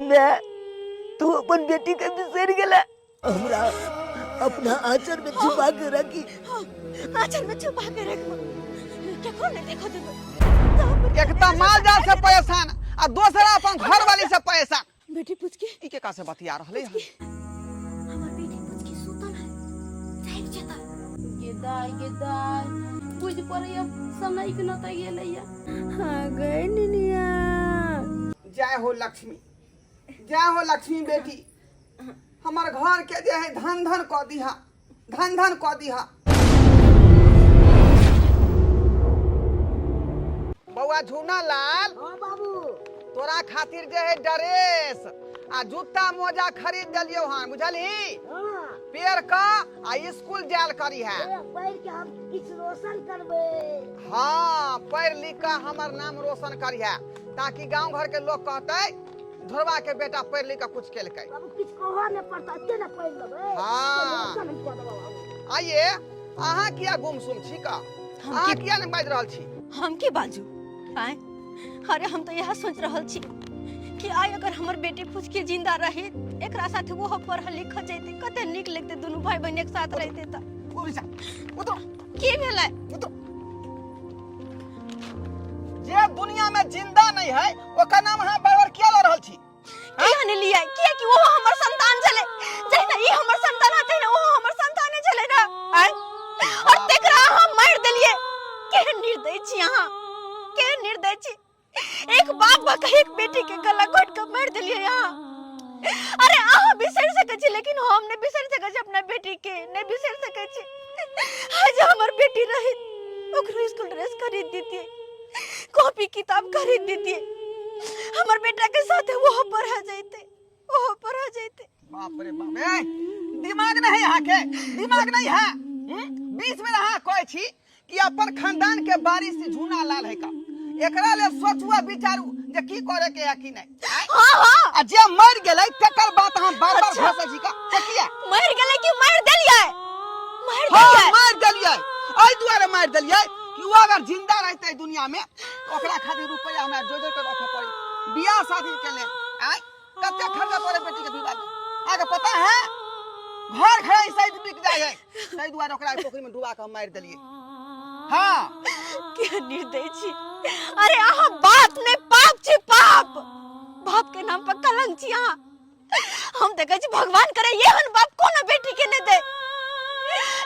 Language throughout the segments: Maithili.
माय, तू अपन बेटी के बिसरि गेला। हमरा अपना आंचर में छुपा के रखी। आंचल में छुपा के रखबो, केकरो नहीं देखो देबो। एक तऽ माल जाल से परेशान आ दोसरा अपन घर वाली से परेशान। बेटी पुचकी, ई के का से बतिया रहले हन? हमर बेटी पुचकी सुतल है, जाग जेता। गे दाय, गे दाय, बुझ पड़ैया समय के न तऽ गेलैया। हाँ गए निनिया। जय हो लक्ष्मी, जय हो लक्ष्मी बेटी, हमर घर के जे है धन धन कऽ दिहा, धन धन कऽ दिहा। बौआ झूना लाल। हाँ बाबू। तोरा खातिर जे है ड्रेस आ जूता मोजा खरीद देलियौ हन, बुझलही? हाँ। पेर क आ स्कूल जायल करी है। ए, पढ़ के हम किछु रोशन करबै। हाँ, पढ़ लिख के हमर नाम रोशन करी है, ताकि गांव घर के लोग कहते धोरबा के बेटा पढ़ लिख के कुछ केलकै। बाबू, किछु कहऽ नहि पड़तै, एते ने पढ़ि लेबै। हाँ। रोशन हम कऽ देबै बाबू। आइए अहाँ किया गुमसुम छी का? हम अहाँ की किया नहि बाजि रहल छी? हम की बाजू आय? अरे हम तो यह सोच रहल छी कि आइ अगर हमर बेटी फुचकी जिंदा रही, एकरा साथ वो पढ़ल लिखल जैते, कते नीक लगते दुनू भाई बहन एक साथ रहते। त उतरू जा, उतरू। की भेलै? उतरू। जे दुनिया में जिंदा नहीं है ओकर नाम अहाँ बार बार किया लऽ रहल छी? किया नहीं लिया? किया कि वो हमर संतान छले। जहिना ई हमर संतान है, तहिना वो हमर संताने छले ना आय। और तेकरा अहाँ मारि देलिए। केहन निर्दय छी अहाँ, केहन निर्दय छी। एक बाप बा के एक बेटी के गला घोट के मारि देलिए अहाँ। अरे अहाँ बिसरि सकै छी, लेकिन हम नहीं बिसरि सकै छी अपना बेटी के, नहीं बिसरि सकै छी। आज हमर बेटी रही, ओकरो स्कूल ड्रेस खरीद दीतिए, कॉपी किताब खरीद दीतिए, हमर बेटा के साथ वो पढ़ा जाते, वो पढ़ा जाते। बाप रे बाप, ए दिमाग नहीं है के? दिमाग नहीं है? बीच में अहाँ कहै छी कि अपन खानदान के बारिश से झूना लाल है का, एकरा ले सोचुआ विचारू जे की करे के है की नहीं। हाँ हाँ। आ जे मर गेलै तकर बात हम बार बार अच्छा। घसै छी का से किया? मर गेलै कि मार देलियै? मार हाँ, देलियै। मार देलियै। एहि दुआरे मार देलियै कि ओ अगर जिंदा रहतै दुनिया में तो ओकरा खातिर रुपया हमरा जोड़ जोड़ के रखे पड़ी बियाह शादी के लेल। आय कते खर्चा पड़े बेटी के विवाह में, अहाँके पता है? घर खड़े सहित बिक जाइ है। ताहि दुआरे ओकरा पोखरि में डुबा के हम मारि देलियै। हाँ। के निर्दय छी। अरे अहाँ बाप ने पाप छी, पाप, बाप के नाम पर कलंक छी अहाँ। हम देखै छी भगवान करे एहन बाप कोनो बेटी के नहीं दे,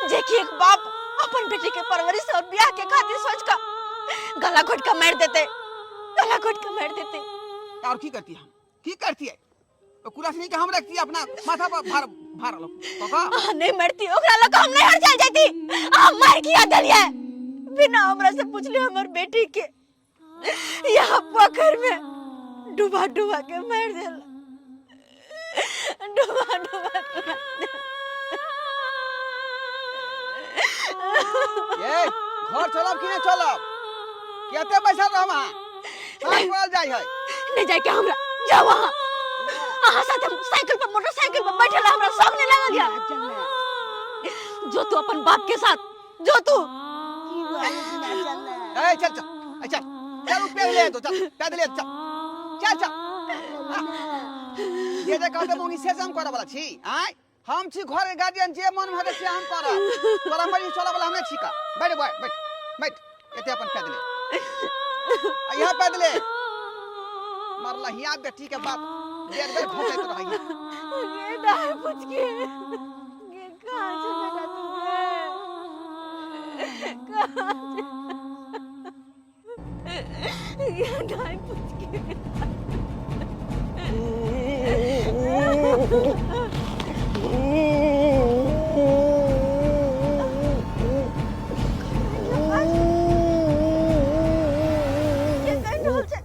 जे कि एक बाप अपन बेटी के परवरिश और ब्याह के खातिर सोच के गला घोट के मार देते, गला घोट के मार देते। और की करती हम, की करती है? तो कुरासनी के हम रखती अपना माथा पर भार भार लो तो का। अहाँ नहीं मरती ओकरा लग हम नहीं हर चल जाती। अहाँ मार किया देलियै बिना हमरा से पूछले हमर बेटी के यहाँ पोखर में डुबा डुबा के मार देला, डुबा डुबा के मार देला। ए घर चलब कि नहीं चलब? केते बैसल रहब अहाँ? साँझ पड़ल जाइ है। नहीं जाए के हमरा, जाओ अहाँ। अहाँ साथे साइकिल पर मोटरसाइकिल पर बैठल हमरा शौक नहीं लागल या। जो तू अपन बाप के साथ जो तू। ए चल चल, ए चल चल, पैदल ले तो चल, पैदल ले चल चल चल। जे जे कहते मुंगी से हम करऽ वाला छी। आय हम छी घर के गार्जियन, जे मन में हेतै से हम करब। तोरा मर्जी चलऽ वाला हम नहि छी का। बैठ बैठ बैठ बैठ, एते अपन पैदले आ यहाँ पैदले। मरला हिया बेटी के बाप बेर बेर घोंसैत रहैया। गे दाय पुचकी, गे कहाँ छे बेटा तू? गे कहाँ छे? गे दाय पुचकी। के कहि रहल छै?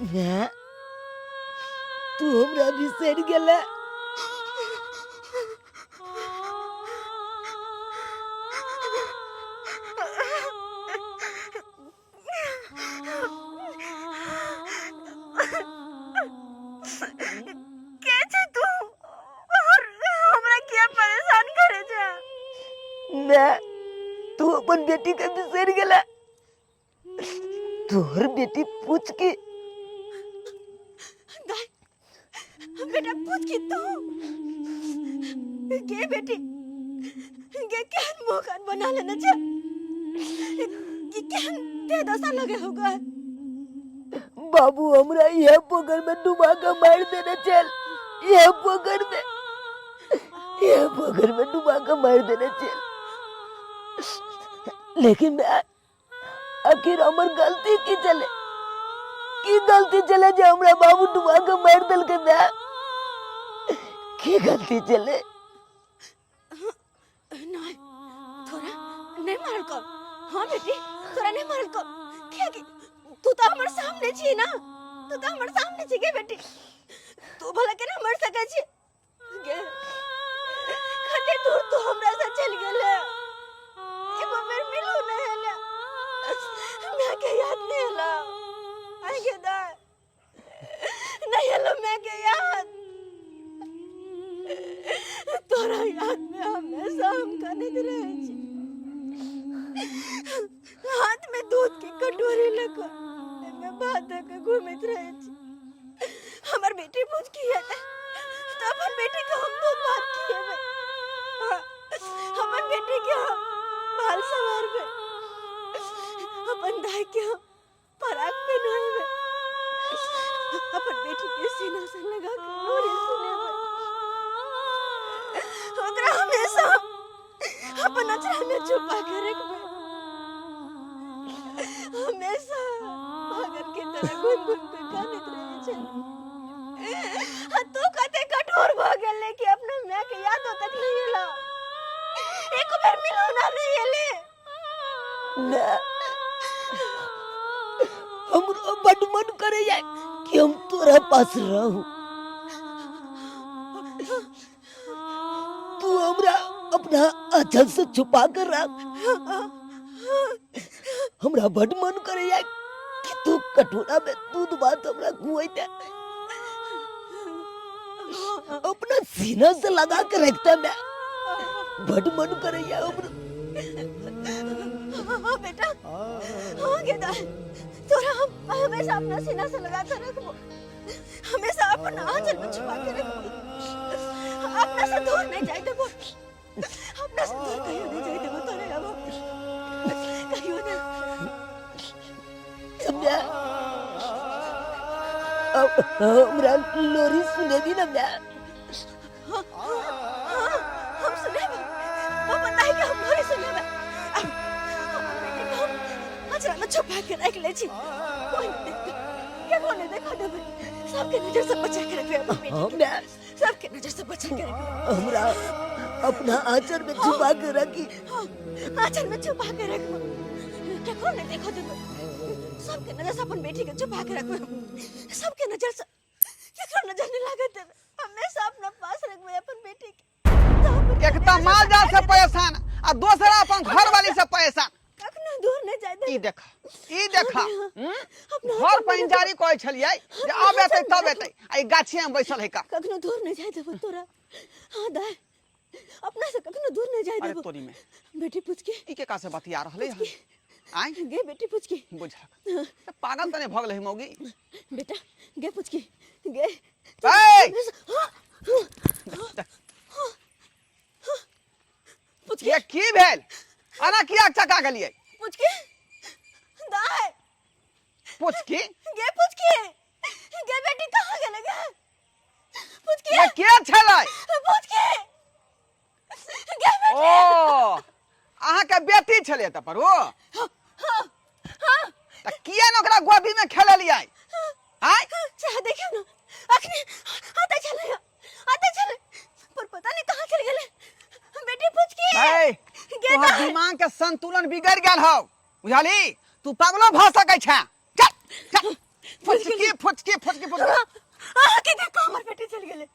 माय, तू हमरा बिसरि गेला। के छै तू और हमरा किया परेशान करे छै? माय, तू अपन बेटी के बिसरि गेला। तोहर बेटी पूछ के दाई, बेटा पूछ के तू गे बेटी गे केहन मुँह कान बना लेने छै कि केहन देह दशा लगे होगा? बाबू हमरा यह पोखर में डुबा के मार देने चल, यह पोखर में, यह पोखर में डुबा के मार देने चल। लेकिन मैं आखिर हमर गलती की चले, की गलती चले जे हमरा बाबू डुबा के मार देल के? मैं की गलती चले? नहीं, तोरा नहीं मारल को। हाँ बेटी, तोरा नहीं मारल को, किया कि तू तो हमर सामने छी ना, तू तो हमर सामने छी गे बेटी, तू भला केना मर सकै छी गे? कते दूर तू हमरा से चल गेले, एगो बेर मिलू नहीं हेला, मैं के याद नहीं हेला। आई गे दाय, नहीं हेलो मैं के याद। तोरा याद में हमेशा हम कानैत रहै छी। हाथ में दूध के कटोरी लऽ कऽ एहिमे भात दऽ कऽ घूमैत रहै छी। हमर बेटी मुझकी हेतै तऽ अपन बेटी के हम दूध भात खिएबै, हाँ, अपन बेटी के हम बाल संवारबै, अपन दाई के हम फराक पहनाएबै, अपन बेटी के सीना से लगा के लोरी सुनेबै, ओकरा हमेशा अपन अचरा में छुपा के रखबै। हमेशा पागल के तरह घूम घूम के कानैत रहै छै। आ तू कते कठोर भऽ गेले कि अपना माय के यादो तक नहीं एला, एक बेर मिलो ना नहीं एले। ना, हमरो बड मन करे कि हम तोरा पास रहूं, तू हमरा अपना आंचल से छुपा कर रख। हमरा बड मन करे कि तू कटोरा में दूध भात हमरा खुआइते, अपना सीना से लगा के रखता। मैं बड मन करे हमरा। हाँ बेटा, हाँ गेदा, तोरा हम हमेशा अपना सीना से लगा के रखबो, हमेशा अपन आंचल में छुपा के रखबो, अपना से दूर नहीं जाए देबो, अपना से दूर कहियो नहीं जाए देबो तोरे, अब कहियो ना। समझा? अब हमरा लोरी सुनेबी ना मैं? हाँ, हाँ, हम सुनेबे, अपन दाई के हम लोरी सुनेबे। अब अपन बेटी के हम अचरा में छुपा के रख ले छी, कोई नहीं देखते, केकरो नहीं देखा देबे, सबके नजर से बचा के रखबे अपन बेटी हाँ के। मैं सबके नजर से बचा के रखबे। हमरा अपना आंचल में छुपा के रखी। हाँ, आंचल में छुपा के रखबो, केकरो नहीं देखा देबे, सबके नजर से अपन बेटी के छुपा के रखबे, सबके नजर से केकरो नजर नहीं लागत देबे, हमेशा अपना पास रखबे अपन बेटी के। तो अपन एक तऽ माल जाल से परेशान आ दोसरा अपन घर वाली से परेशान। कखनो दूर नहीं जाय ई देख, ई देख, अपना घर पर इंतजारी करै छलियै जे आब एतै तब एतै, आ ई गाछिए में बैसल है का। कखनो दूर नहीं जाय देबो तोरा। हाँ दाय, अपना से कखनो दूर नहीं जाय अरे देबो। तोरी में बेटी पूछ के ई के का से बतिया रहलै हन? आँय गे बेटी पूछ के बुझलक तऽ पागल तऽ नहि भऽ गेलै है मौगी? बेटा गे पूछ के गे। ए! पूछ के ये की भेल? आना किया चका गेलियै? पूछ के दाय। पुचकी गे पूछ के गे, बेटी कहाँ गेले गे पूछ के? ये के छलै? पूछ के गे बेटी। ओ अहाँके बेटी छलै तऽ पर ओ तऽ किया ने ओकरा गोदी में खेललियै? आँय चाहे देखियो ना, अखने आते चले, आते चले, पर पता नहीं कहाँ चल गेले बेटी पूछ के। ए, गे तोहर दाय। दिमाग के संतुलन बिगड़ गेल हौ, बुझली? तू पागलो भऽ सकै छे। चल चल। फुचकी फुचकी फुचकी फुचकी। अहाँ के देख हमर बेटी चल गेलै,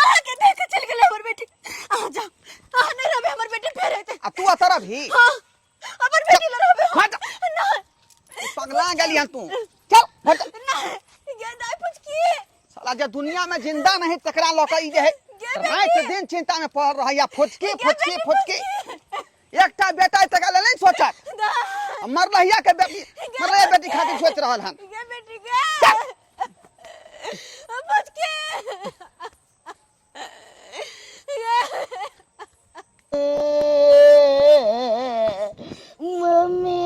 अहाँ के देख के चल गेलै हमर बेटी। अहाँ जाओ, अहाँ नहीं रहबे, हमर बेटी फेर एतै। आ तू अतर अभी? हाँ, हमर बेटी ल रहबे। हट। नहीं। पगला गेली हन तू, चल हट। नहीं गे दाई फुचकी। साला जे दुनिया में जिंदा नहीं तकरा लऽ के ई जे है रात दिन चिंता में पड़ल रहैया, फुचकी फुचकी फुचकी। एकटा बेटा है तकरा लेल नहीं सोचत, मरलहिया के बेटी, मरलहिया बेटी खातिर सोच रहल हन। गे बेटी गे फुचकी। मम्मी,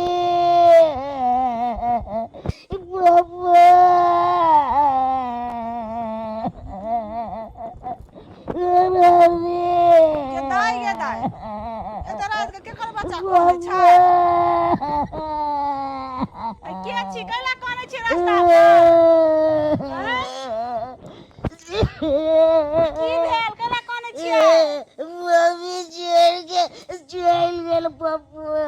पापा, गे दाइ, गे दाइ, एते रात के केकर बच्चा कानै छै? आ के छी, कैला कानै छी रास्ता पर? की भेल, कैला कानै छियै? मम्मी छोड़ के चल गेल पप्पा।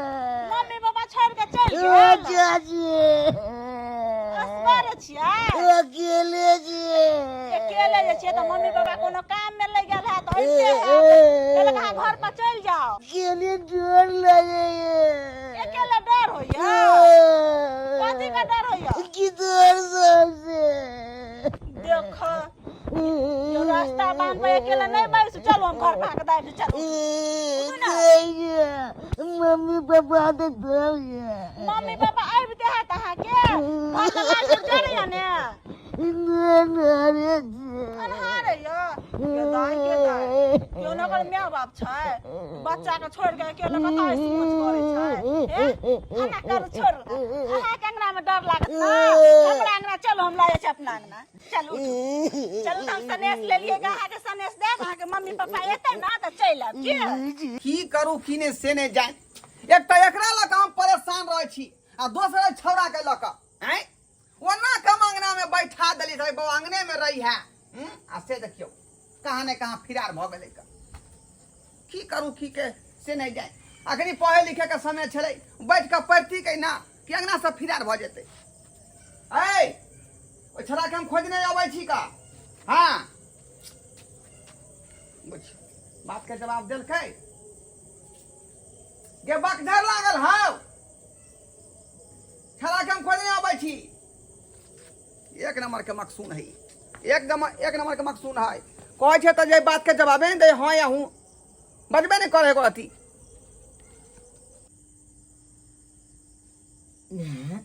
मम्मी पापा छोड़ के चलि ओ गेल? चाची। असगर छियै? अकेले छियै। अकेले जे छियै तऽ मम्मी पापा कोनो काम में लागि गेल हैत, अबिते हैत। कहलक अहाँ घर पर चलि जाउ। अकेले डर लगैया। अकेले डर होइया? कथी के डर होइया? किधर सबसे देख जो रास्ता बांध पर अकेले नहीं बैसू। चलू, हम घर भाग दाबि, चलू। मम्मी पापा तो दो। मम्मी पापा आबिते हैत अहाँके। घर के लाइट जरैया ने? अन्हारे यऽ। गे दाइ, गे दाइ, केओ ने ओकर माय बाप छै? बच्चा के छोड़ि के अकेले कतऽ ऐस मौज करै छै? हे, एना करू, छोड़ू। अहाँके अंगना मे डर लागत ना, हमरा अंगना चलू, हम लऽ जाइ छी अपना अंगना। चलू, उठू, चलू। तऽ हम सनेस लेलियै गे, अहाँके सनेस देब। अहाँके मम्मी पापा एतै ने तऽ चलि आयब की? की करू की नहि से नहि जानि। एक तऽ एकरा लऽ कऽ हम परेशान रहै छी आ दोसर एहि छौड़ा के लऽ कऽ। आँय, ओना कम अंगना में बैठा देली रहे, बौआ अंगने में रही है। आ से देखियौ कहाँ ने कहाँ फिरार भऽ गेलै। की करू की के से नहि जाय। अखनी पढ़े लिखे के समय छलै, बैठ कऽ पढ़ती के ना कि अंगना से फिरार भऽ जेतै। ऐ ओहि छौड़ा के हम खोजने अबै छी का। हाँ बुझ बात के जवाब देलकै। गे बकझर लागल हौ, छौड़ा के हम खोजने अबै छी। एक नंबर के मकसून है, एकदम एक नंबर के मकसून है। कहै छै तऽ जे बात के जवाबे नहि दै, हाँ या हूँ बजबे नहि करे एगो अथी। ने,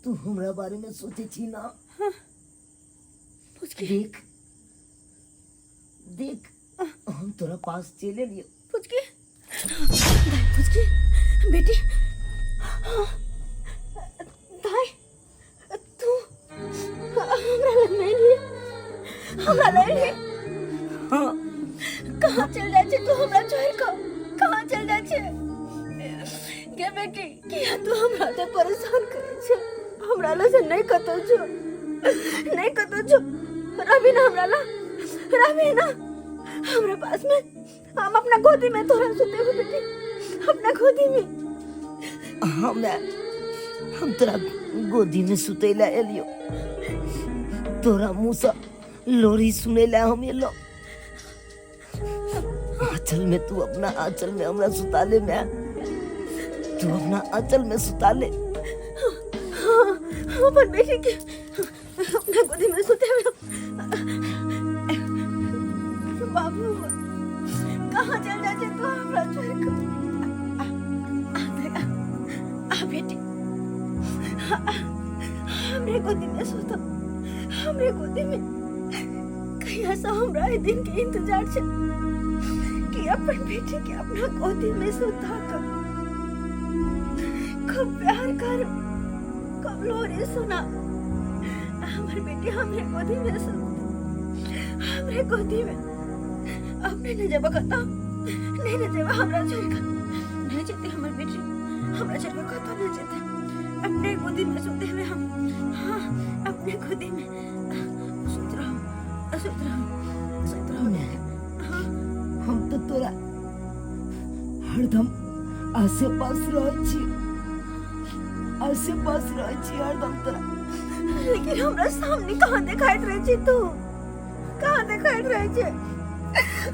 तू हमरा बारे में सोचे छी ना? देख देख, हम तोरा पास चले लियो। फुचकी दाई, फुचकी बेटी। दाई, तू हमरा लग नहीं लिए, हमरा नहीं लिए। हाँ। कहाँ चल जाए छे तू हमरा छोड़ के? कहाँ चल जाए छे गे बेटी? किया तू हमरा ते परेशान करे छे? हमरा ला से नहीं कतो छो, नहीं कतो छो। रवि ना हमरा ला, रवि ना हमरा पास में। हम अपना गोदी में तोरा सुते हो बेटी, अपना गोदी में। हमरा हम तोरा गोदी में सुते ला एलियो, तोरा मुँह से लोरी सुने ला हम एलो। आंचल में तू अपना आंचल में हमरा सुता ले मैं, तू अपना आंचल में सुता ले। हाँ, हम अपन बेटी के अपना गोदी में सुते हुए। बाबू, कहाँ चल जाए छे तू हमरा छोड़ के? आ, आ, आ, आ बेटी, आ, आ, हमरे गोदी में सुतो, हमरे गोदी में। कहीं ऐसा हमरा ए दिन के इंतजार छे कि अपन बेटी के अपना गोदी में सुता कर खूब प्यार कर, खूब लोरी सुना। हमर बेटी हमरे गोदी में सुत, हमरे गोदी में। अपने नहीं जेबा कतौ, नहीं न जेबा हमरा छोड़ के, नहीं जेते हमर बेटी हमरा छोड़ के कतौ नहीं जेते। अपने गोदी में सुते हुए हम, हाँ, अपने गोदी में सुत रहो, सुत रहो, सुत रहो। मैं हम तो तोरा हरदम आसे पास रहै छी, आसे पास रहै छी हरदम तोरा। लेकिन हमरा सामने कहाँ देखाइत रहे छी तू, कहाँ देखाइत रहे छे?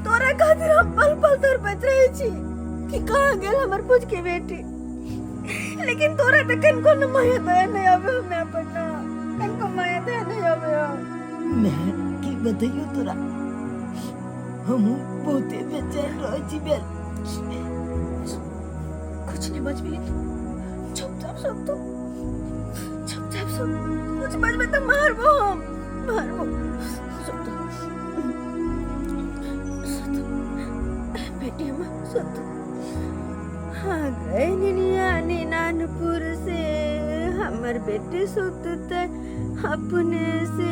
तोरा खातिर हम पल पल तड़पैत रहे छी कि कहाँ गेल हमर पुचकी बेटी। लेकिन तोरा तऽ कनिको न माया दया नहीं आवे हमरा पर ना, कनिको माया दया नहीं आवे। मैं की बतैयो तोरा, हमहूँ बहुते बेचैन रहै छी बेल। कुछ नहीं बचबी तू, चुपचाप सब तू, चुपचाप सब। कुछ बचबे तो मारबो हम, मारबो। सुत सुत बेटी हम सुत। हाँ गए निनिया नानपुर से हमर बेटी सुतते अपने से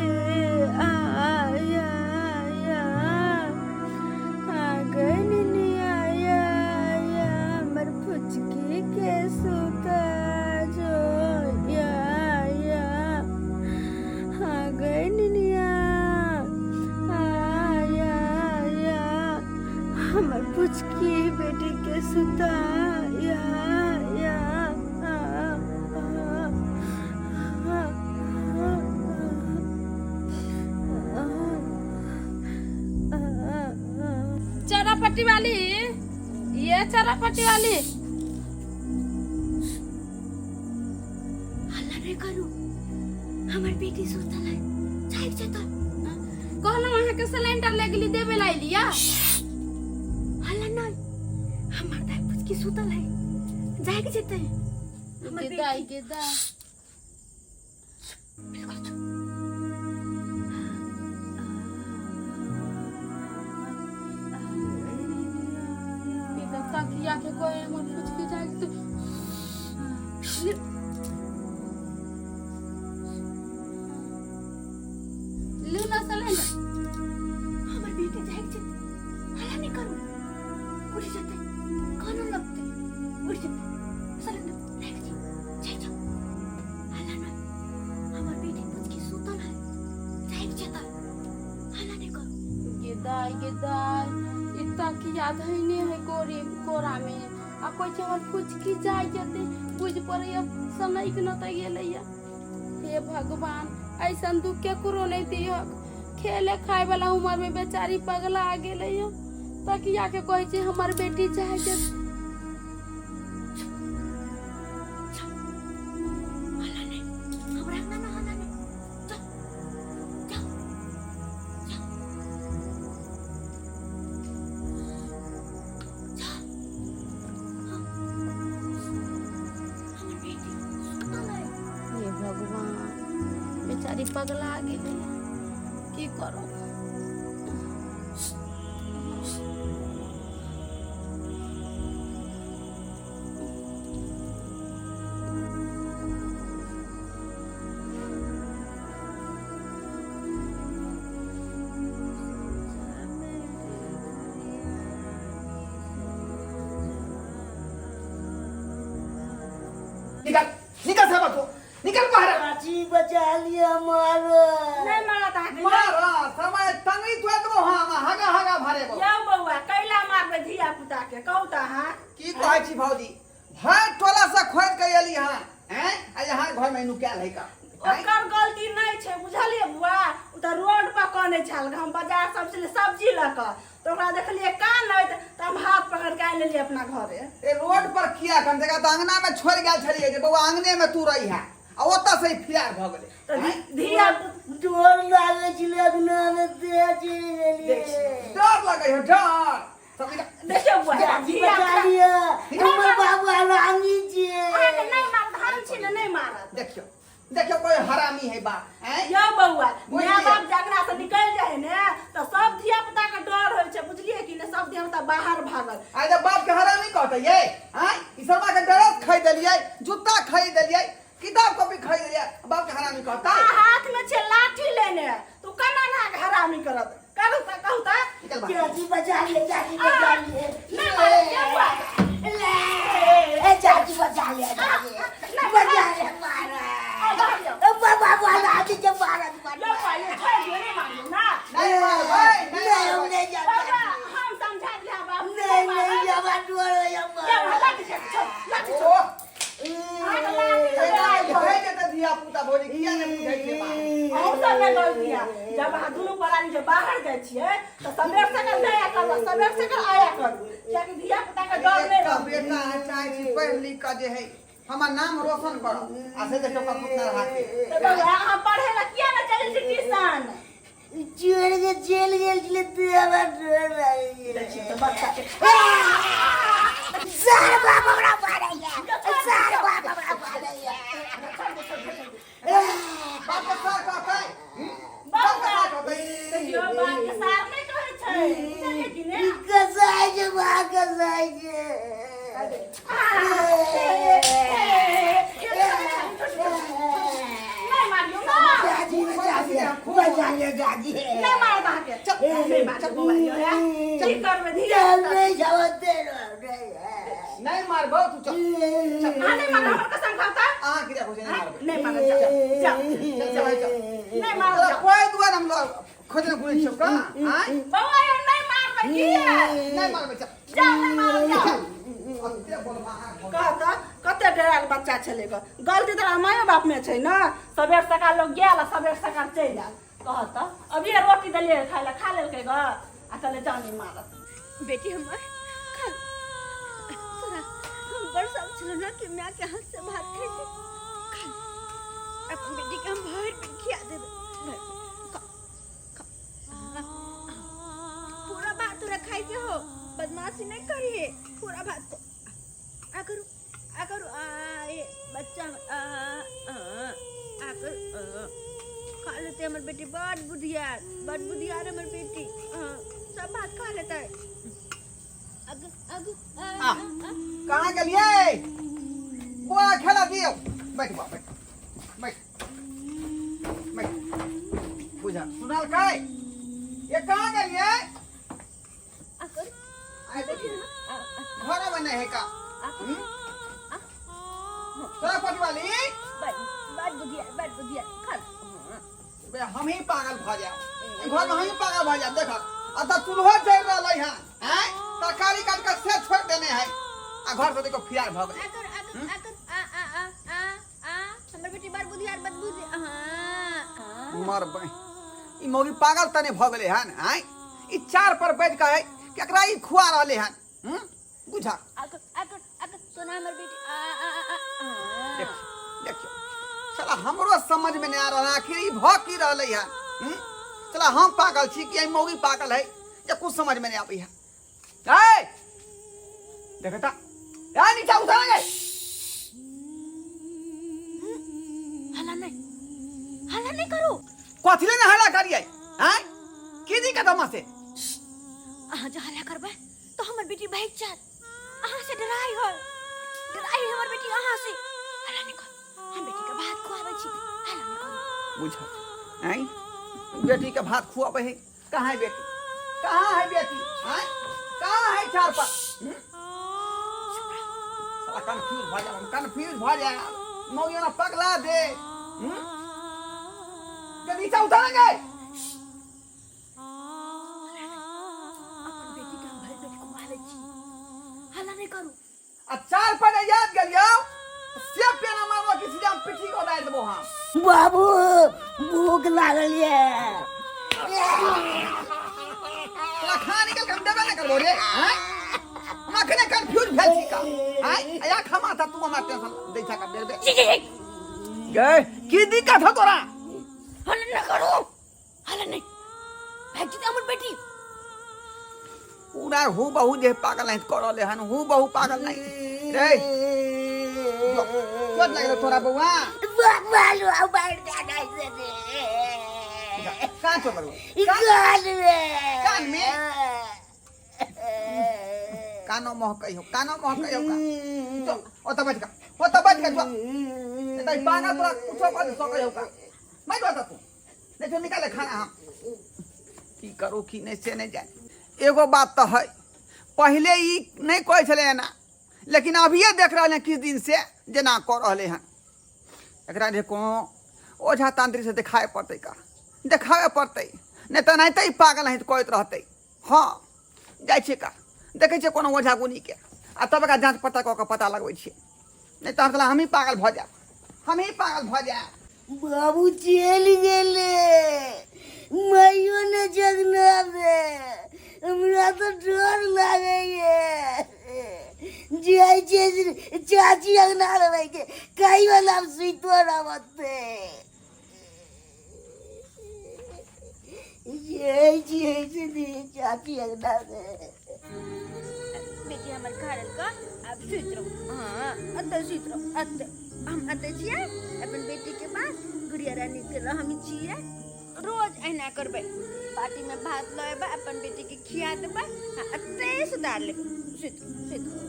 आया आया। आ गए निनिया आया आया हमर फुचकी के सुता जो या या। आ गए निनिया आया आया हमर फुचकी बेटी के सुता या या। आ, आ, आ, आ, आ, आ। चरापट्टी वाली, ये चरापट्टी वाली, हल्ला नहीं करू, हमर बेटी सुतल है, जाग जेतै। कहलहुँ अहाँके सिलेंडर ले गेली देबे ला अयली। हल्ला नहीं, हमर दाई पुचकी सुतल है, जाग जेतै हमर गे दाई बेटी। गे दाई, बिल्कुल चुप। ई तऽ तकिया के कोई हमर फुचकी जाय तो। लू ना सिलेंडर। हमर बेटी जाग जेतै, हल्ला नहीं करू, उठ जेतै, कानून लगतै, उठ जेतै। सिलेंडर राखि छी, जाग जाओ, हल्ला नहीं, हमर बेटी पुचकी सुतल है, जाग जेतै, हल्ला नहीं करू। गे दाई गे दाई, ई तकिया धैने है कोरी कोरा में आ कोई छै हमर फुचकी जाय जेतै, बुझि पड़ैया सनैक न तऽ गेलैया। हे भगवान, ऐसन दुख केकरो नहीं दिहक। खेले खाए वाला उम्र में बेचारी पगला गेलैया। तकिया के कहै छै हमर बेटी जाय जेतै। हल्ला नहीं, हमरा अंगना में हल्ला नहीं, जाओ जाओ जाओ जाओ। हाँ, हमर बेटी सुतल है। हे भगवान, बेचारी पगला गेलैया, की करू? निकल निकल साहब को, निकल बाहर। चाची बचा लिया मारो। नहीं मारत अहाँके। मारा समय तंगी थोए देबो, हां हगा हगा भरेबो। यौ बौआ, कैला मारबै धिया पुता के, कहू तऽ अहाँ। की कहै छी भौजी, भरि टोला से खोज के एली हां, हैं आ यहाँ घर में नुकायल है का? हैं? ओकर गलती नहीं छै, बुझलियै बुआ? ओ तऽ रोड पर कनै छल, हम बाजार सबसे सब्जी लऽ कऽ तऽ ओकरा देखलियै कानैत तऽ हम हाथ पकड़ के आनि लेलियै अपना घरे। ए रोड पर किया कन जगह तऽ अंगना में छोड़ गेल छलियै जे बौआ अंगने में तू रही है, आ ओतऽ से ही फिरार भऽ गेलै। तऽ हैं? धिया डर लागै छलै अंगना में दे चलि गेलियै। डर लगै है डर सब निकल। देखियौ बुआ, चाची धिया बचा पुता लिया, हमर बाबू हरामी छियै। अहाँके नहि मारत, हम छी ने, नहि मारत। देखियौ देखियौ कोई हरामी है बाप, हैं? यौ बौआ, बुझलियै। माय बाप जकरा से निकलि जाइ है ने तऽ सब धिया पुता के डर होइ छै, बुझलियै कि ने? सब धिया पुता बाहर भागल। आइ जब बाप के हरामी कहते ये, हैं? ई शर्मा के ड्रेस खरीद देलियै, जूता खरीद देलियै, किताब कॉपी खरीद देलियै, बाप के हरामी कहता। आ हाथ में छै लाठी लेने, तू केना ना हरामी करत? करू तऽ कहू तऽ। निकल बाहर। चाची बचा लिया, चाची बचा लिया। नहि मारत यौ बौआ। ले, ए चाची बचा लिया, चाची बचा लिया, मारा। ए बाबा हरामी छै, मारा यौ बौआ, यौ छोड़ि दियौ, नहि मारियौ ना। नहीं मारबै, नहीं नहीं हम मारबै। नहीं जाब। बौआ, हम समझा दिया बाप। नहीं नहीं जाब, डर होइया यौ, मारा। लाठी छै, छोड़, लाठी छोड़। ओह, अहाँके लाठी एना लगा भए जेतै धिया पुता भौजी, किया नहि बुझै छियै बात? सबमे गलती है। जब अहाँ दुनू प्राणी जे बाहर जाइ छियै तऽ सबेर सकाल जाया करू आ सबेर सकाल आया करू, कियाकि धिया पुता के डर नहि एकटा रहत। बेटा है, चाहे छी पढ़ि लिख कऽ जे है हमर नाम रोशन करो, आ से देखियौ कतबो रहा के। तऽ बौआ, अहाँ पढ़ै लए किया ने चलि छी ट्यूशन? छोड़ के चल गेल छलै तऽ हमरा डर लागैए। देखियौ तऽ बच्चा के। सर बाप हमरा मारैया, सर बाप हमरा मारैया। बाप के सर कहतै, हम्म? बाप के सर कहतै। देखियौ, बाप के सार नहि कहै छै, बुझलियै कि ने? ई कसाई छै बा, कसाई छै। नहि मारियौ ना। दादी बचा लिअ, बचा लिअ दादी। नहि मारब अहाँके, चल, नहि मारब बौआ, यौ हे। की करबै धिया चल पुता? नहि जाओ तेरो। नहीं मारबो तू, चल। अहाँ नहि मारब, हमर कसम खाउ तऽ। अहाँ किया खुशी नहीं मारबै? नहि मारब, जाउ जाउ। चल चल भाई, चल। नहि मारब, तोरा जाउ। कोई दुआर हम लोग खोजने घुरै छियौ का आँय? बौआ यौ, नहि मारबै की? नहीं मारबै, चल। जाउ, नहि मारब, जाउ। अते बोलबा अहाँ। कह तऽ कते डरायल बच्चा छलै गऽ। गलती तोरा मायो बाप मे छै ने। सबेर सकाल लोग गेल आ सबेर सकाल चलि आयल। कह तऽ अभिये रोटी देलियै खाय लए, खा लेलकै गऽ आ कहलै जान नहि मारत। बेटी हमर, खा। तोरा हम बड़ शौक छलो ना कि माय के हाथ से भात खैते। खा, अपन बेटी के हम भरि पेट खिया देबै, भरि पेट। खा खा। पूरा भात तोरा खाइ के हो, बदमाशी नहीं करिए। पूरा भात को आ करू, आ करू, आ ये बच्चा, आ आ आ करू, आ। खा लेते हमर बेटी, बड़ बुधियार, बड़ बुधियार हमर बेटी। हाँ, सब भात खा लेता है। अग अग आ, आ। आ, आ। कहाँ गेलियै बुआ? खेला दियौ। बैठ बा, बैठ बैठ बैठ। बुझा सुनलकै ये? कहाँ गेलियै? आ करू। आइ देखियौ, आ, आ, घरे में नहीं है का? आ करू। हम्म? तोरा पटवाली। बड़ बड़ बुधियार, बड़ बुधियार, खा ले। हाँ। बे, हम ही पागल भऽ जायब, घर में हम ही पागल भऽ जायब। देख, अतः चूल्हो जरि रहलै हन, आँय, तरकारी काट कऽ से छोड़ि देने है आ घर से देखो फिरार भऽ गेलै। आ करू, आ करू, आ करू, आ आ आ आ आ। हमर बेटी बड़ बुधियार, बड़ बुधियार। हाँ हाँ। मरबै, ई मौगी पागल तने भऽ गेलै हन, आँय? ई चार पर बैठ कऽ है केकरा ई खुआ रहलै हन, हूँ? बुझा। आ करू, आ करू, आ करू, सोना हमर बेटी, आ आ आ आ आ। देखियौ देखियौ, साला हमरो समझ में नहीं आ रहा है, आखिर ई भऽ की रहलै हन, हूँ? साला हम पागल छी कि ई मौगी पागल है जे कुछ समझ में नहीं आबै है। ए देखता ए, नीचा उतर गए। हल्ला नहीं, हल्ला नहीं करू। कथी ले ने हल्ला करियै, आँय? की दिक्कत हमरा से? अहाँ जो हल्ला करबै तो हमर बेटी भागि जायत अहाँ से। डराइ है, डराइ है हमर बेटी अहाँ से। हल्ला नहीं करू, हम बेटी के भात खुआबै छी, हल्ला नहीं करू। बुझ, आँय, बेटी के भात खुआबै है। कहाँ है बेटी? कहाँ है बेटी, आँय? कहाँ है चार पर, हम्म? साला कंफ्यूज भऽ जाब हम, कंफ्यूज भऽ जाब। मौगी ना पगला दे, हम्म? के नीचा उतरेंगे। अपन बेटी के हम भरि पेट खुआ लै छी, हल्ला नहीं करू। आ चार पर याद गेलियौ से पेना मारबो कि सीधा पिट्ठी को उतारि देबो हम। बाबू, भूख लागल ये। तोरा खाना निकल के हम देबे नहि करबो रे, आँय? हम अखने कंफ्यूज भेल छी का, आँय? आ या खमा था तू हमरा टेंशन दै छा का बेर बेर गे। की दिक्कत हो तोरा? हल्ला नहीं करू, हल्ला नहीं, भागि जेतै हमर बेटी। पूरा हु बहु जे पागल नहीं कर रहले हन, हु बहु पागल नहीं रे। चोट लागल तोरा बउआ? बालू मार देना से रे। कहाँ चोट लगलो? कान में। कान में? कानो महकै हो, कानो महकै हो का? जो ओतऽ बैठ का, ओतऽ बैठ का जो। नहीं तऽ ई पागल तोरा कुछो कर सकै हो का। बैठ ओतऽ तू, नहीं तो निकाले खाना। हम की करू की नहीं से नहीं जाए। एगो बात तऽ है, पहिले ई नहीं कहै छलै एना, लेकिन अभिये देख रहल हैं किछु दिन से जेना कऽ रहलै हन। एकरा जे कोनो ओझा तांत्रिक से देखाए पड़तै का, देखाबे पड़तै, नहि तऽ एनाहिते ई पागल नहीं कहैत रहतै। हँ, जाइ छियै का, देखै छियै कोनो ओझा गुनीके आ तब एकरा जाँच पड़ताल कऽ कऽ पता लगबै छियै, नहि तऽ हम हमही पागल भऽ जायब, हमही पागल भऽ जायब। बाबू चलि गेलै, माइयो ने जगना दे। हमरा तऽ डर लागैए। जाइ छियै चाची अंगना रहैके, कहीं वाला सुइतो रहते। जाइ छियै से चाची अंगना मे। बेटी हमर खा लेलक, आब सुति रहू। हाँ, एतऽ सुति रहू, एतऽ। हम एतऽ छियै अपन बेटीके पास, गुड़िया रानीके हम छियै। रोज अहिना करबै, बाटीमे भात लऽ अयबै, अपन बेटीके खिया देबै आ एतै सुतार लेबै। सुति रहू, सुति रहू।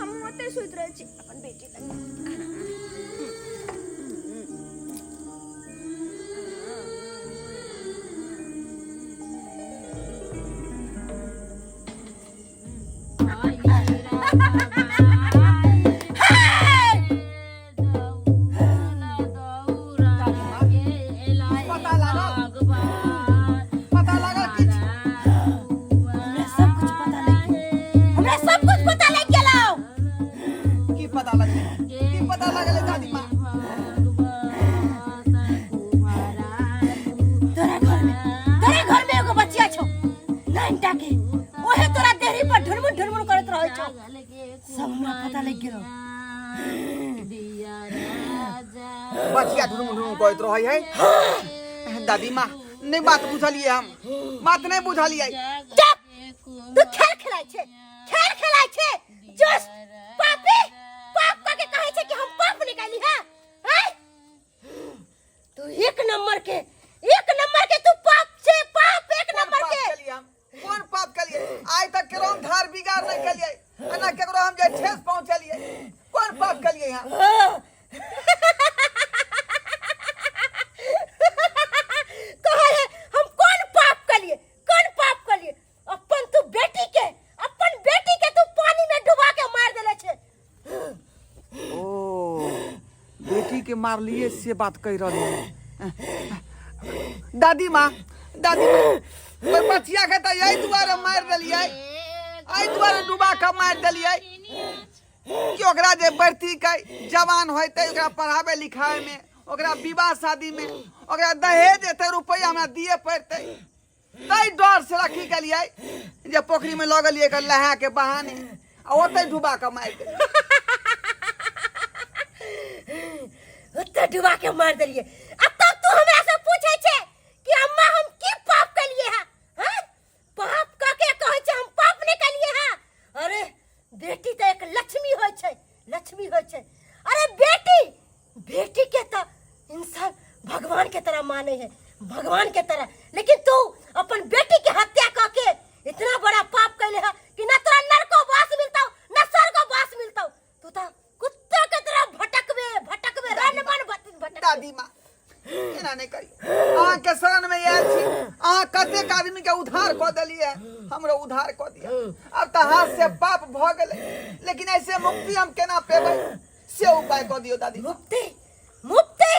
हमहूँ ओतै सुति रहै छी अपन बेटी लग। पता लागल, पता लागल किछु? हमरा सब कुछ पता लागि गेल, हमरा सब कुछ पता लागि गेल। की पता लगलै? की पता लगलै दादी माँ? तोरा घर में, तोरा घर में एगो बचिया छौ नाइन टा के, ओहे तोरा देहरी पर ढुनमुन ढुनमुन करैत रहै छौ। सब हमरा पता लागि गेल। बचिया ढुनुम ढुनुम करैत रहै है? दादी माँ, नहि बात बुझलियै हम, बात नहि बुझलियै। चुप! तू खेल खेलाइ छे, खेल खेलाइ छे। जस्ट पापी, पाप कऽ के कहै छै कि हम पाप निकाली। है हैं? तू एक नंबर के, एक नंबर के तू पाप छे, पाप एक कोन नंबर पाप के। केलियै हम? कोन पाप केलियै? आइ तक केकरो हम धार बिगाड़ नहि केलियै आ ना केकरो हम जे ठेस पहुँचेलियै। कोन पाप केलियै हम? कहै है हम कोन पाप कलिए, कोन पाप कलिए। अपन तू बेटी के, अपन बेटी के तू पानी में डुबा के मार देले छे। ओ बेटी के मारलिए से बात कहि रहलियै दादी माँ? दादी माँ, ओहि बचिया के तऽ एहि दुआरे मारि देलियै, एहि दुआरे डुबा के मारि देलियै कि ओकरा जे बढ़ती के जवान होतै, ओकरा पढ़ाबै लिखाबै में, ओकरा विवाह शादी में, ओकरा दहेज एते रुपैआ हमरा दिए पड़तै, ताहि डर से रखी गेलियै जे पोखरी में लऽ गेलियै एकर नहा के बहाने आ ओतै डुबा के मारि देलियै। ओते डुबा के मार देलिए आ तब तू हमरा से पूछे छे कि अम्मा हम की पाप कलिए है? हैं? पाप क के कहै छे हम पाप नहीं कलिए है। अरे बेटी तो एक लक्ष्मी होय छे, लक्ष्मी होय छे। अरे बेटी, बेटी के तो इंसान भगवान के तरह माने है, भगवान के तरह। लेकिन तू अपन बेटी के हत्या क के इतना बड़ा पाप कैले है कि ना तोरा नरको वास मिलतौ ना स्वर्गो वास मिलतौ। तू तो कुत्ता के तरह भटकबे, भटकबे, रन बन भटकबे। दादी माँ, एना नहि करियौ। अहाँके शरण में आयल छी। अहाँ कतेक आदमी के उद्धार कऽ देलियै, हमरो उद्धार कऽ दिअ। आब तऽ हाथ से पाप भऽ गेलै, लेकिन ऐसे मुक्ति हम केना पेबै से उपाय कऽ दियौ दादी माँ। मुक्ति, मुक्ति?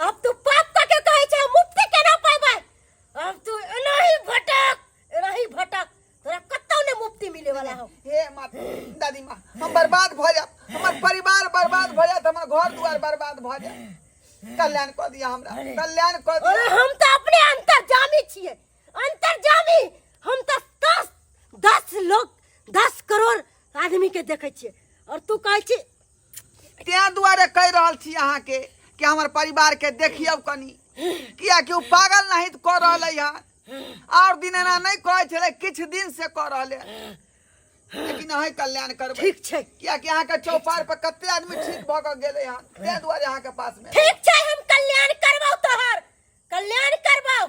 अब तू पाप कऽ के कहै छै मुक्ति केना पेबै? अब तू एनाही भटक, एनाही भटक, तोरा कतौ ने मुक्ति मिले वाला हो। हे माँ, दादी माँ, हम बर्बाद भऽ जायब, हमर परिवार बर्बाद भऽ जायत, हमर घर दुआर बर्बाद भऽ जायत। कल्याण कऽ दिअ हमरा, कल्याण कऽ दिअ। अरे हम तऽ अपने अंतर्जामी छियै, अंतर्जामी। हम तऽ दस दस लोग, 10 करोड़ आदमी के देखै छियै और तू कहै छी। तें दुआरे कहि रहल छी अहाँके कि हमर परिवार के देखियौ कनी, कियाकि ओ पागल नहीं कऽ रहलै हन। और दिन एना नहि कहै छलै, किछु दिन से कऽ रहलै हन। लेकिन अहीं कल्याण करबै। ठीक छै। कियाकि अहाँके चौपार पर कते आदमी ठीक भऽ कऽ गेलै हन, तें दुआरे अहाँके पास में। ठीक छै, हम कल्याण करबौ, तोहर कल्याण करबौ।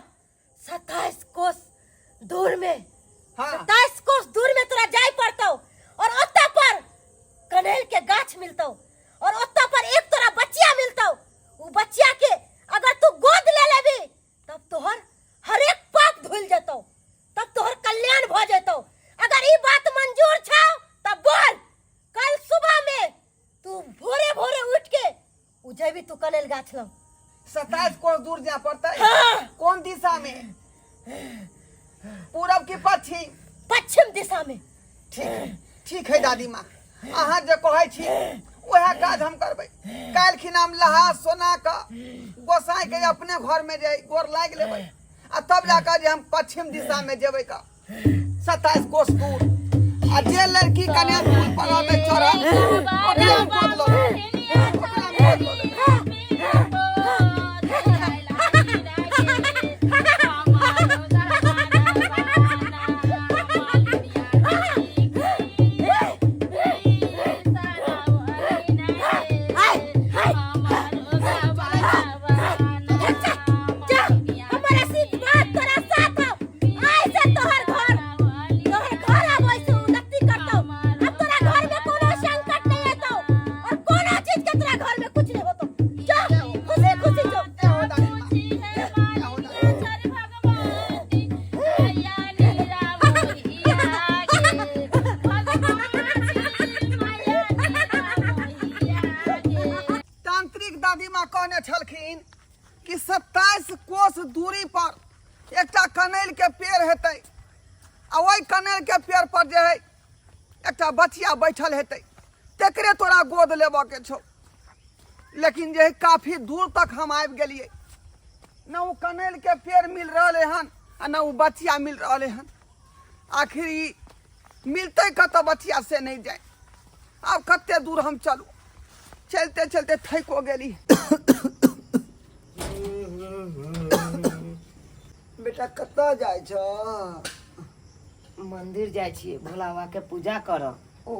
27 कोस दूर में, 27 कोस दूर में तोरा जाय पड़तौ और ओतऽ पर कन्हैल के गाछ मिलतौ और ओतऽ पर एक तोरा बच्चिया मिलतौ। उ बच्चिया के अगर तू गोद ले लेबी तब तोहर हरेक पाप धुल जेतौ, तब तोहर कल्याण भ जेतौ। अगर ई बात मंजूर छौ तब बोल, कल सुबह में तू भोरे भोरे उठ के उ जेबी तू कनेल गाछ लग। 27 कोस दूर जाय पड़तै? हाँ। कोन दिशा में, पूरब की पश्चिम? पश्चिम दिशा में। ठीक, ठीक है दादी माँ, अहाँ जे कहै छी वएह काज हम करबै। काल्हि खिना हम लहा सोना कऽ गोसाई के अपने घर में जे गोर लागि लेबै आ तब जाकऽ जे हम पश्चिम दिशा में जेबै कऽ 27 कोस दूर, आ जे लड़की कने फूल पर रहतै चढ़ल ओकरे हम गोद लऽ लेबै, ओकरे हम गोद लऽ लेबै। जा, हमर आशीर्वाद तोरा साथ हौ। आइ से तोहर घर, तोहर घर आब ओइसे उन्नति करतौ। अब तोरा घर में कोनो संकट नहीं एतौ और कोनो चीज के तोरा घर में कुछ नहीं होतौ। जा, खुशी खुशी जो। जय हो दादी माँ, जय हो दादी माँ। तांत्रिक दादी माँ कहने छलखिन कि 27 कोस दूरी पर एकटा कनैल के पेड़ हेतै आ ओहि कनैल के पेड़ पर जे है एकटा बचिया बैठल हेतै, तेकरे तोरा गोद लेबऽ के छौ। लेकिन जे है काफी दूर तक हम आबि गेलियै, न ओ कनैल के पेड़ मिल रहलै हन आ न ओ बचिया मिल रहलै हन। आखिर ई मिलतै कतऽ बचिया से नहि जाय। आब कते दूर हम चलू, चलते चलते थको गेली। बेटा कतऽ जाइ छ? मंदिर जाइ छियै भोला बाबा के पूजा करऽ। ओ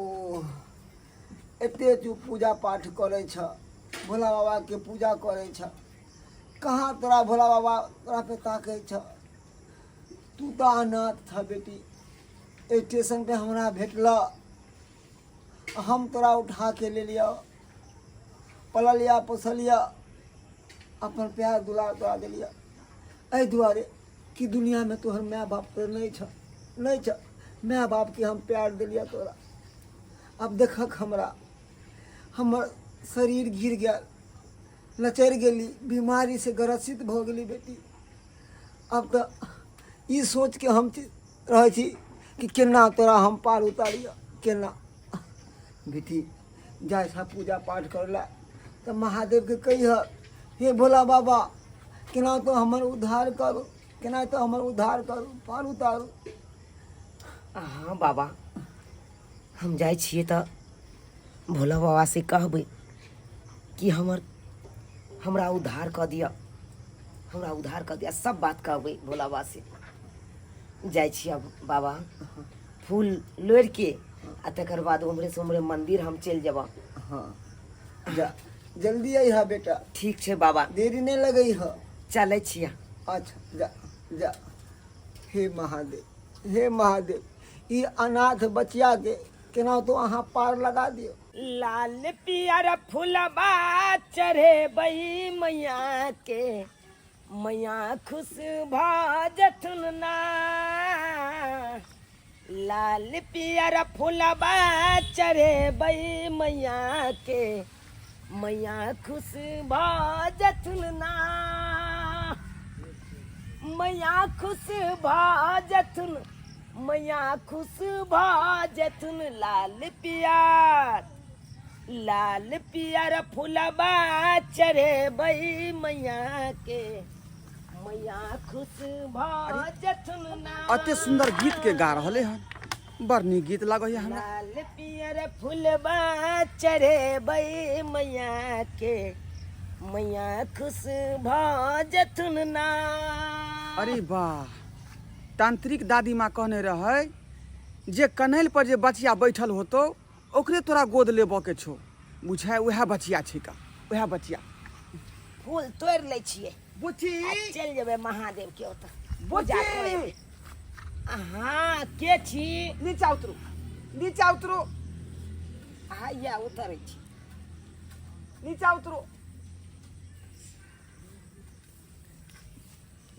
एते तू पूजा पाठ करै छ, भोला बाबा के पूजा करै छ, कहाँ तोरा भोला बाबा तोरा पे ताकै छ? तू तऽ अनाथ छ बेटी, स्टेशन पे हमरा भेटल, हम तोरा उठा के ले लिअ, पललिया पोसलिया, अपन प्यार दुलार तोरा देलिया, एहि दुआरे कि दुनियामे तोहर माय बाप तऽ नहि छ, नहि छ, माय बापके हम प्यार देलिया तोरा। आब देखक हमरा हमर शरीर गिर गेल, लचरि गेली, बीमारीसँ ग्रसित भऽ गेली बेटी। आब तऽ ई सोचके हम रहै छी कि केना तोरा हम पार उतारियऽ केना। बेटी जाइ छह पूजा पाठ करै लए तऽ महादेवके कहिह, हे भोला बाबा केना तो हमर उद्धार करू, केना तो हमर उद्धार करू, पार उतारू। हाँ बाबा, हम जाइ छियै तऽ भोला बाबा से कहबै कि हमर हमरा उद्धार कऽ दिअ, हमरा उद्धार कऽ दिअ, सब बात कहबै भोला बाबा से। जाइ छी अब बाबा फूल लोढ़िके आ तकर बाद उम्हरे से उम्हरे मंदिर हम चलि जेबऽ। हाँ जा, जल्दी अइह बेटा। ठीक छै बाबा। देरी नहि लगै ह। चलै छियै। अच्छा जा जा। हे महादेव, हे महादेव, ई अनाथ बचिया के केना तो अहाँ पार लगा दियौ। लाल पियर फुलबा चढ़ेबै मैया के, मैया खुश भऽ जेथुन ना। लाल पियर फुलबा चढ़ेबै मैया के, मैया खुश भऽ जेथुन ना। मैया खुश भऽ जेथुन, मैया खुश भऽ जेथुन। लाल पियर, लाल पियर फुलबा चढ़ेबै मैया के, मैया खुश भऽ जेथुन ना। अते सुंदर गीत के गा रहले हन, बड़ नीक गीत लागैया हमरा। लाल पियर फुलबा चढ़ेबै मैया के, मैया खुश भऽ जेथुन ना। अरे वाह, तांत्रिक दादी माँ कहने रहै जे कनैल पर जे बचिया बैठल होतौ ओकरे तोरा गोद लेबऽ के छौ। बुझाय उएह बचिया छिका, उएह बचिया। फूल तोड़ि लै छियै बुच्ची, आ चलि जेबै महादेव के ओतऽ बुच्ची। पूजा करेबै। अहाँ के छी? नीचा उतरू, नीचा उतरू। हैया उतरै छी। नीचा उतरू।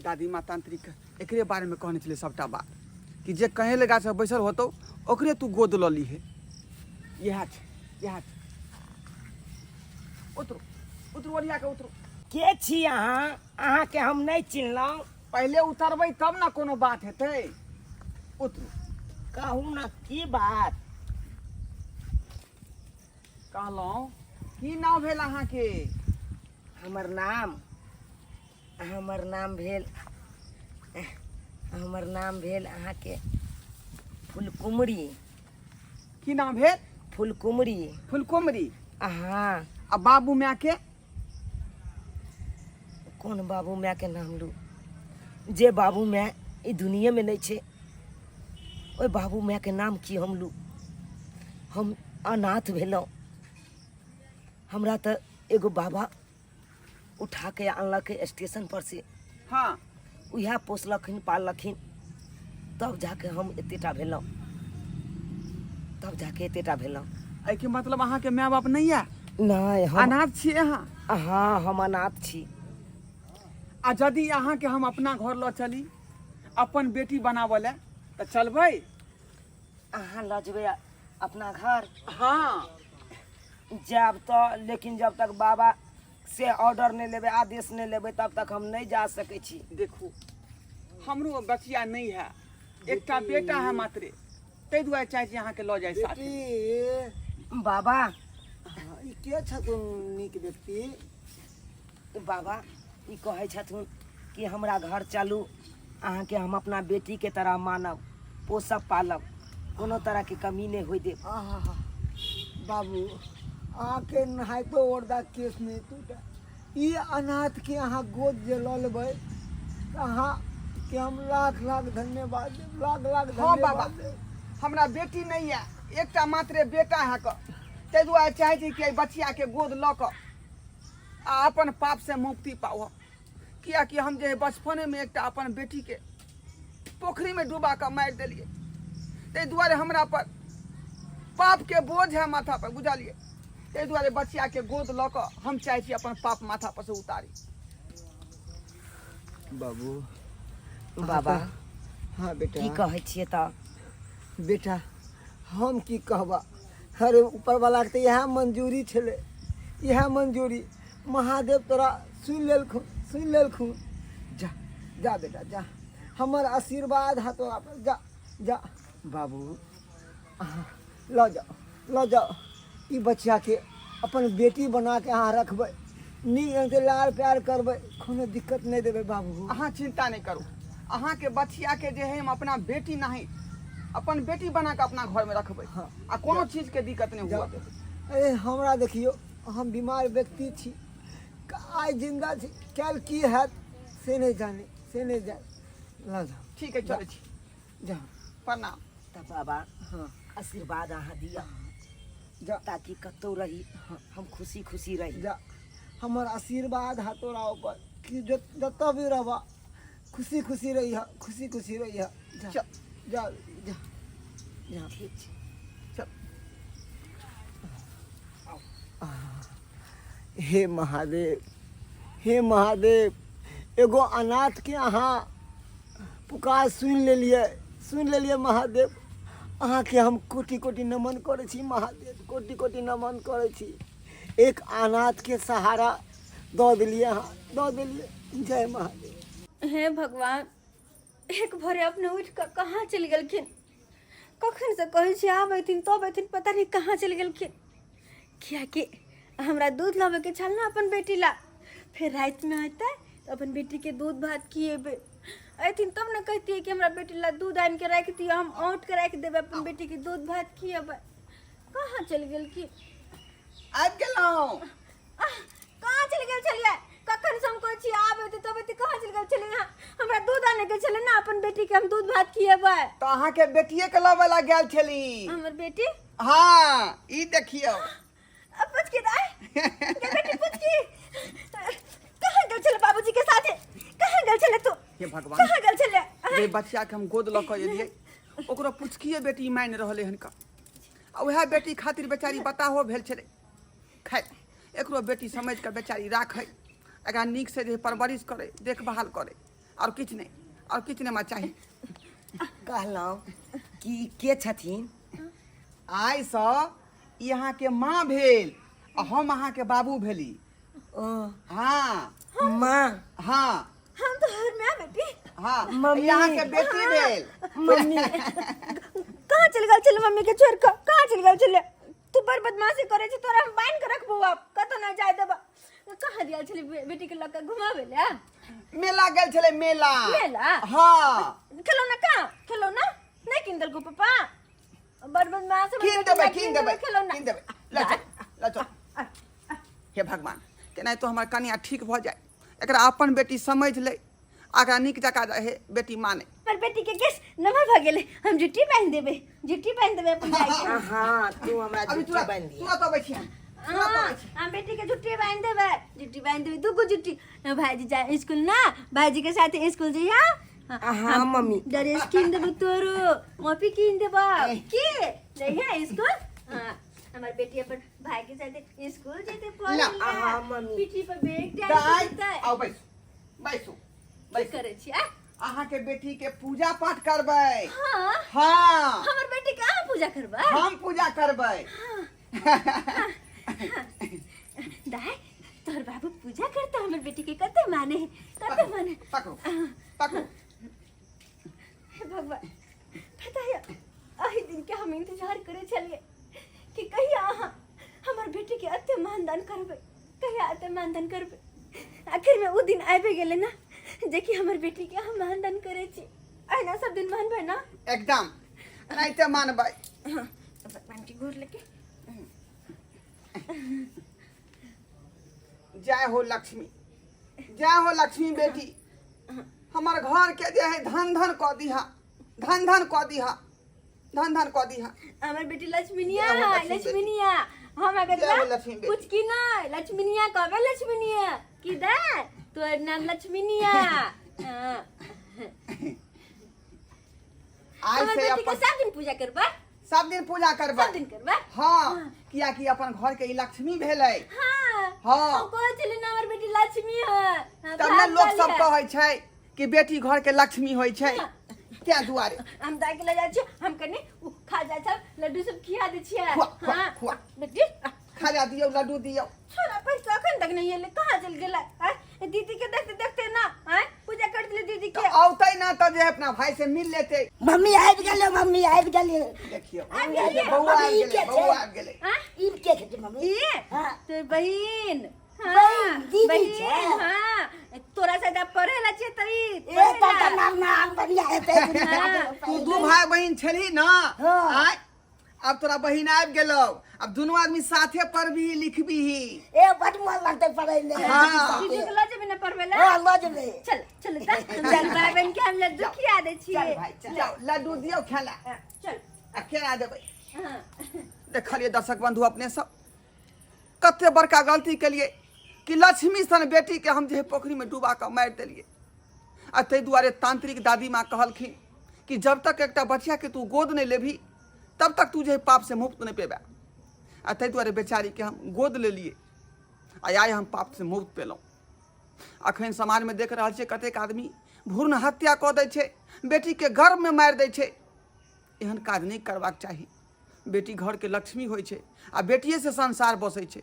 दादी माँ तांत्रिक एकरे बारे में कहने छलै सबटा बात कि जे कहेले गाछ पर बैसल होतौ ओकरे तू गोद लऽ लीहे। इएह छै, इएह छै। उतरू, उतरू, ओरिया के उतरू। के छी अहाँ? अहाँके हम नहि चिन्हलहुँ। पहिले उतरबै तब ने कोनो बात हेतै। उतरू। कहू ने की बात? कहलहुँ की नाम भेल अहाँके? हमर नाम, हमर नाम भेल, हमर नाम भेल अहाँके फुलकुमरी। की नाम भेल? फुलकुमरी। फुलकुमरी। हाँ। आ बाबू माय के? कोन बाबू माय के नाम लू? जे बाबू माय ई दुनिया में नहीं छे, ओहि बाबू माय के नाम की हम लू? हम अनाथ भेलहुँ। हमरा तऽ एगो बाबा उठा के आनलक स्टेशन पर से। हाँ। उएह पोसलखिन पाललखिन, तब जाके हम एतेटा भेलहुँ, तब जाके एतेटा भेलहुँ। एहिके मतलब अहाँके माय बाप नहि यऽ? नहि, हम अनाथ छियै अहाँ? हाँ, हम अनाथ छी। आ यदि अहाँके हम अपना घर लऽ चली अपन बेटी बनाबऽ लए तऽ चलबै? अहाँ लऽ जेबै अपना घर? हाँ। जायब तऽ, लेकिन जब तक बाबा से ऑर्डर नहि लेबै, आदेश नहि लेबै, तब तक हम नहि जा सकै छी। देखू, हमरो बचिया नहि है, एकटा बेटा है मात्रे, ताहि दुआरे चाहै छी अहाँके लऽ जाइ साथे। बेटी। बाबा। हाँ, ई के छथुन नीक व्यक्ति? बाबा, ई कहै छथुन कि हमरा घर चलू, अहाँके हम अपना बेटीके तरह मानब, पोसब पालब, कोनो तरहके कमी नहि होइ देब। आहा बाबू, अहाँके नहाइतो ओरदा केस नहि टूटे। ई अनाथके अहाँ गोद जे लऽ लेबै तऽ अहाँके हम लाख लाख धन्यवाद देब, लाख लाख हाँ बाबा, धन्यवाद देब। हमरा बेटी नहि यऽ, एकटा मात्रे बेटा है कऽ, ताहि दुआरे चाहै छी कि एहि बचियाके गोद लऽ कऽ आ अपन पापसँ मुक्ति पाउ। कियाकि हम जे बचपनेमे एकटा अपन बेटीके पोखरिमे डुबा कऽ मारि देलियै, ताहि दुआरे हमरा पर पापके बोझ है माथा पर, बुझलियै? ताहि दुआरे बचियाके गोद लऽ कऽ हम चाहै छी अपन पाप माथा पर से उतारी। बाबू। बाबा। हाँ बेटा। की कहै छियै तऽ? बेटा, हम की कहबा, अरे ऊपर वाला के तऽ इएह मंजूरी छलै, इएह मंजूरी। महादेव तोरा सुनि लेलखुन, सुनि लेलखुन। जा जा बेटा जा, हमर आशीर्वाद है तोरा पर, जा जा। बाबू, अहाँ लऽ जाओ, लऽ जाओ ई बच्चाके, अपन बेटी बना के अहाँ रखबै, नीक ढङ्गसँ लाड़ प्यार करबै, कोनो दिक्कत नहि देबै बाबू। अहाँ चिंता नहि करू, अहाँके बचियाके जे है हम अपना बेटी नहीं अपन बेटी बना के अपना घर में रखबै। हाँ। आ कोनो चीज के दिक्कत नहीं हुआ देबै। अरे हमरा देखियौ, हम बीमार व्यक्ति छी, आइ जिंदा छी, काल्हि की हैत से नहि जानी, से नहि जानी। लऽ जाउ। ठीक है, चलै छी। जाउ। प्रणाम। तऽ बाबा, हाँ, आशीर्वाद अहाँ दिअ जा, ताकि कतहु रही हम खुशी खुशी रही। जा, हमर आशीर्वाद है तोरा ऊपर कि जतऽ भी रहबा खुशी खुशी रहिह, खुशी खुशी रहिह। जा। चल। जा जा जा। ठीक छै। चल। हे महादेव, हे महादेव, एगो अनाथ के अहाँ पुकार सुनि लेलियै, सुनि लेलियै महादेव। अहाँके हम कोटि कोटि नमन करै छी महादेव, कोटि कोटि नमन करै छी। एक अनाथके सहारा दऽ देलियै अहाँ, दऽ देलियै। जय महादेव। हे भगवान, एक भोरे अपने उठि कऽ कहाँ चलि गेलखिन? कखनसँ कहै छी आब अयथिन तब अयथिन, पता नहि कहाँ चलि गेलखिन। किएकि हमरा दूध लाबैके छल ने अपन बेटी ला, फेर रातिमे अयतै तऽ अपन बेटीके दूध भात खिएबै। अयथिन तब ने कहितियै कि हमरा बेटी ला दूध आनिके राखि दिअ, हम औंटके राखि देबै, अपन बेटीके दूध भात खिएबै। कहाँ चलि गेलखिन? आबि गेलहुँ। आह, कहाँ चलि गेल छलियै? कखन से हम कहै छी आब एतै तब एतै, कहाँ चलि गेल छलियै अहाँ? हमरा दूध आनै के छलै ने, अपन बेटी के हम दूध भात खिएबै। तऽ अहाँके बेटिए के लबै ला गेल छली। हमर बेटी? हाँ, ई देखियौ। अब पुचकी दाई, गे बेटी पुचकी, कहाँ गेल छलै बाबूजी के साथे? कहाँ गेल छलै तू? हे भगवान, कहाँ गेल छलै? जे बच्चा के हम गोद लऽ कऽ एलियै ओकरो पुचकिए बेटी मानि रहलै हन का, आ उएह बेटी खातिर बेचारी बताहो भेल छलै। खैर, एकरो बेटी समझि कऽ बेचारी राखै, एकरा नीकसँ जे परवरिश करै, देखभाल करै, आओर किछु नहि, आओर किछु नहि हमरा चाही। कहलहुँ कि ई के छथिन? आइसँ ई अहाँके माँ भेल आ हम अहाँके बाबू भेली। ओ। हाँ। माँ? हाँ। हम तो हर माँ बेटी। हाँ। मम्मी। ई अहाँके बेटी भेल। मम्मी। कहाँ चलि गेल छलै मम्मी के छोड़ि कऽ? कहाँ चलि गेल छलै? तू बड़ बदमाशी करे छी, तोरा हम बान्हि के रखबो आब, कतौ ना जाय देबा। कहाँ गेल छली बेटी के लऽ के घुमाबै लए? मेला गेल छलै मेला। मेला? हाँ। खेलौना कहाँ? खेलौना नहीं किन देलको पापा? बड़ बदमाश हमर कीन बेटी देबै, ला, कीन देबै, खेलौना। कीन देबै। लऽ चल, लऽ चल। हे भगवान, केनाहितो हमर कनिया ठीक भऽ जाय, एकरा अपन बेटी समझि लै, एकरा नीक जकाँ रहे बेटी माने। पर बेटी के केस नमहर भऽ गेलै, हम जुट्टी बान्हि देबै, जुट्टी बान्हि देबै अपन भाई के। हाँ, तू हमरा अभी जुट्टी तुरंत बान्हि दिया। तुरंत अबै छी हम, तुरंत हाँ, अबै छी। हम बेटी के जुट्टी बान्हि देबै, जुट्टी बान्हि देबै, दूगो जुट्टी। भाईजी जाय स्कूल ना, भाईजी के साथ स्कूल जइहा। हाँ मम्मी। ड्रेस किन देबो तोरो, कॉपी किन देबो के जइहा स्कूल। हाँ, हमर बेटी अपन भाई के साथ स्कूल जेते पढ़े ला, ला। हाँ, मम्मी। पीठी पर बैग डाल दाइ जेतै। आउ बैसू, बैसू, की बैसू। करै छी आ? अहाँके बेटी के पूजा पाठ करबै। हाँ। हाँ। हमर बेटी के अहाँ पूजा करबै? हम पूजा करबै। दाइ, तोहर बाबू पूजा करता हमर बेटी के, कते माने, कते माने। पकड़ू, पकड़ू। हे भगवान, पता है एहि दिन के हम इंतजार करे छलिए कि कहिया अहाँ हमर बेटी के एते मानदान करबै, कहिया एते मानदान करबै। आखिर में उ दिन आबि गेलै ना जे कि हमर बेटी के हम मानदान करे छी। अहिना सब दिन मानबै ना? एकदम एनाहिते मानबै। हाँ, भगवान के गोर लगे। जय हो लक्ष्मी, जय हो लक्ष्मी बेटी, हमर घर के जे है धन धन कऽ दिहा, धन धन कऽ दिहा, धन धन कऽ दिहा। हमर बेटी लक्ष्मीनिया जय हो है, लक्ष्मी बेटी। लक्ष्मीनिया। हम अगर जय हो ना लक्ष्मी बेटी। कुछ की ना लक्ष्मीनिया कहबे, लक्ष्मीनिया की दे तोर नाम लक्ष्मीनिया। हाँ। आइ हमर से बेटी के अपन सब दिन पूजा करबा, सब दिन पूजा करबा, सब दिन करबा। हाँ, कियाकि अपन घर के ई लक्ष्मी भेलै। हाँ। हाँ। हम कहै छली ना हमर बेटी लक्ष्मी है। हाँ, तब ने लोक सब भाग कहै छै कि बेटी घर के लक्ष्मी होइ छै, क्या दुआरे। हम दाइ के लऽ जाइ छी, हम कनि उ खाजा सब लड्डू सब खिया दै छियै। खुआ, खुआ, हाँ। खुआ। बेटी, आ, खाजा दियौ, लड्डू दियौ। छोरा पैसा अखन तक नहीं एलै, कहाँ चल गेलै? आँय, दीदी के देखते देखते ना, आँय, पूजा कर दिले दीदी के। तऽ औतै ना तऽ जे अपना भाई से मिल लेतै। मम्मी आबि गेलै, मम्मी आबि गेलै। देखियौ, आबि गेलियै? बौआ आबि मम्मी, ई गेलै, के बौआ छै? आबि गेलै। आँय? ई के छै मम्मी? ई? हाँ। तोर बहिन। हाँ, बहिन, दीदी बहिन, छै। हाँ। तोरा से जब पढ़े ला छियै तऽ ई ए, पढ़े तब ला। तऽ नाम नाम बढ़िया हेतै। हाँ। तू दू भाई बहिन छलही ना? हाँ। आँय, अब तोरा बहिन आबि गेलौ, अब दुनू आदमी साथे पढ़बही लिखबही। ए, बड मन लगतै पढ़ै ले। हाँ। जीजू के लऽ जेबै ने पढ़बै ला? हाँ, लऽ जेबै। चल चल तऽ हम चल भाई बहिन के हम लड्डू खिया दै छियै। चल भाई, चल। जाओ, लड्डू दियौ खेला। हाँ, चल। आ केना देबै? हाँ। देखलियै दर्शक बंधु अपने सब कते बड़का गलती केलियै कि लक्ष्मी सन बेटी के हम जे है पोखरि में डुबा कऽ मारि देलियै। आ ताहि दुआरे तांत्रिक दादी माँ कहलखिन कि जब तक एकटा बचिया के तू गोद नहीं लेबही तब तक तू जे है पाप से मुक्त नहीं पेबे। आ ताहि दुआरे बेचारी के हम गोद लेलियै आ आइ हम पाप से मुक्त पेलहुँ। अखन समाज में देख रहल छियै कतेक आदमी भ्रूण हत्या कऽ दै छै, बेटी के गर्भ में मारि दै छै। एहन काज नहि करबाक चाही। बेटी घर के लक्ष्मी होइ छै आ बेटिए से संसार बसै छै।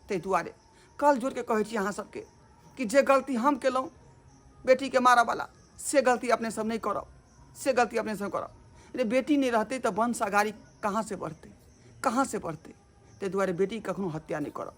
ताहि दुआरे कल जोड़ि के कहै छी अहाँ सबके कि जे गलती हम केलहुँ बेटीके मारऽवला, से गलती अपने सब नहि करब, से गलती अपने सब करब। रे बेटी नहि रहतै तऽ वंश अगाड़ी कहाँ से बढ़तै, कहाँ से बढ़तै। ताहि दुआरे बेटी कखनो हत्या नहि करब।